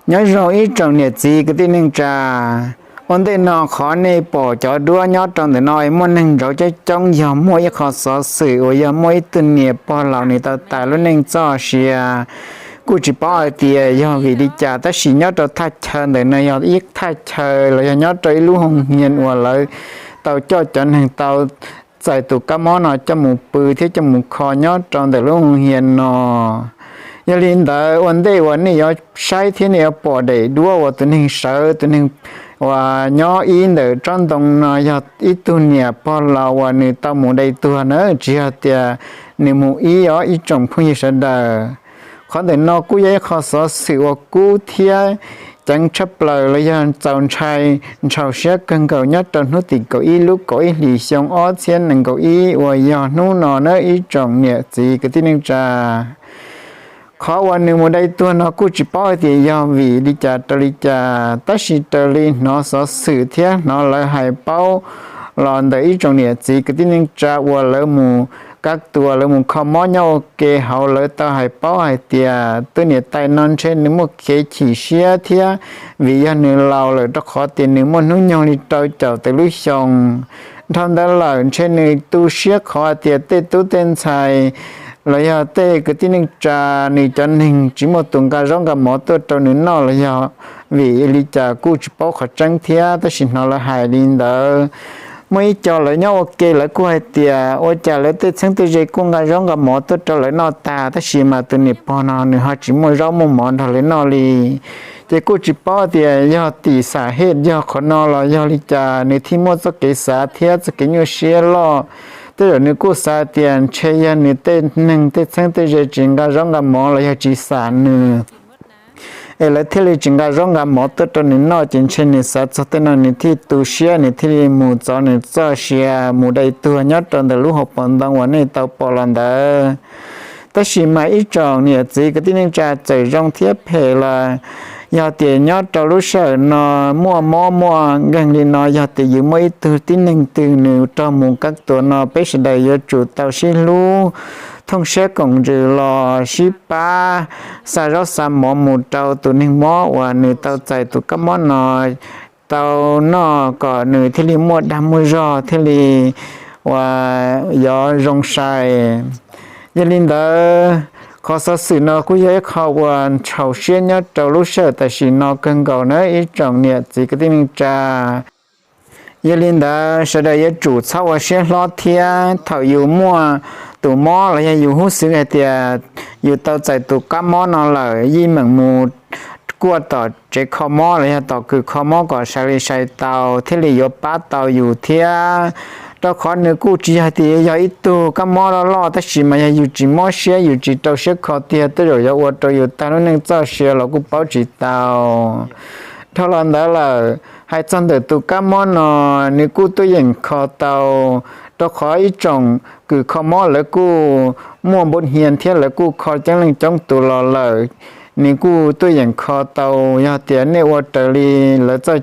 Nyob zoo ib tsoom niam txiv kwv tij neej tsa, ua ntej no qhov nej pom cov duab nyob rau ntawm no muaj neeg ntsauv coob coob yog muaj ib qho xov xwm uas yog muaj ib tug niam pog laus nws tau tas lub neej txoj sia. Kuj tsis paub hais tias yog vim li cas tab sis nyob rau thaj chaw ntawm no yog ib thaj chaw los yog nyob rau ib lub hoo hias uas lawv tau coj cov neeg tau txais tus kab mob no coj mus pw thiab coj mus kho nyob rau ntawm lub hoo hias no. Yog li ntawd ua ntej uas nej yuav saib thiab nej yuav pom daim duab uas tus neeg sawv tus neeg uas nyob ib ntawm tsob ntoo no yog ib tug niam pog laus uas nws tau mus dai tuag na, tsis yog tias nws mus ib os ib tsoom phooj ywg sawv daws. Qhov ntawm no kuj yog ib qho xov xwm uas kub thiab ceev tshaj plaws los yog txaus ntshai ntshaus siab kawg nkaus nyob rau hnub tim kaum ib lub kaum ib hlis xyoo ob txhiab nees nkaum ib uas yog hnub no nawb ib tsoom niam txiv kwv tij neej tsa. Qhov uas nws mus dai tuag no kuj tsis paub hais tias yog vim li cas rau li cas tab sis raws li hnov xov xwm thiab hnov lawv hais paub los ntawm ib tsoom niam txiv kwv tij neej tsa uas lawv mus kab tuas lawv mus kho mob nyob ua ke hauv lawv tau hais paub hais tias tus niam tais no ntshe nws muaj kev chim siab thiab vim yog nws laus lawm rau qhov tias nws muaj hnub nyoog li rau caum tawm lub xyoo dhau ntawd lawm ntshe nws tu siab qhov hais tias tej tub tej ntxhais los yog tej kwv tij neej tsa nws cov neeg tsis muaj tus nqa zaub nqa mov tuaj rau nws noj los yog vim li cas kuj tsis paub qhov tseeb thiab tab sis hnov lawv hais li ntawd. Muaj ib co lawv nyob ua ke lawv kuj hais tias ua cas lawv tej txheeb tej ze kuj nqa zaub nqa mov tuaj rau lawv noj tag tab sis mas tus niam pog no nws ho tsis muaj zaub muaj mov nrog lawv noj li. Ces kuj tsis paub tias yog tim xam hej yog qhov no los yog li cas nws thiaj muaj txoj kev xav thiab txoj kev nyuaj siab loj. Tej zaum nws kuj xav tias ntshe yog nws tej neeg tej txheeb tej ze tsis nqa zaub nqa mov los yog tsis xam nws es lawv thiaj li tsis nqa zaub nqa mov tuaj rau nws noj ces ntshe nws xav txog tej no nws thiaj tu siab nws thiaj li mus txov nws txoj sia mus dai tuag nyob rau ntawm lub hauv paus ntoo uas nej tau pom los ntawd. Tab sis mas ib tsoom niam txiv kwv tij neej tsa txawm zoo thiab phem los yog tias nyob rau lub sij hawm no muaj mob muaj nkeeg li no yog tias yus muaj ib tug tib neeg twg nws raug mus kab tuas no peb sawv daws yuav tsum tau sib hlub thooj siab koom ntsws los sib pab xa zaub xa mov mus rau tus neeg mob uas nws tau txais tus kab mob no tau noj kom nws thiaj li muaj dag muaj zog thiaj li uas yov zoo sai. Yog li ntawd, qhov xov xwm no kuj yog ib qho uas ntshaus siab nyob rau lub sij hawm tam sim no kawg nkaus na ib tsoom niam txiv kwv tij neej tsa. Yog li ntawd sawv daws yuav tsum txhob ua siab hlob thiab thaum yus muaj tus mob los yog yus hub xwv hais tias yus tau txais tus kab mob no lawm yeej meem mus kuaj tom tsev kho mob los yog tom kws kho mob kom sai li sai tau thiaj li yuav pab tau yus thiab. Rau qhov nws kuj tsis yog tias yog ib tug kab mob loj loj tab sis mas yog yus tsis mob siab yus tsis rau siab kho tiag tej zaum yuav ua rau yus tag lub neej txoj sia los kuj paub tsis tau. Dhau los ntawd lawm hais txog ntawm tus kab mob no, nws kuj tuaj yeem kho tau, rau qhov ib tsoom kws kho mob lawv kuj muaj npua hnia thiab lawv kuj kho coob leej coob tus los lawm. Nws kuj tuaj yeem kho tau, yog tias nej ua raws li lawv txoj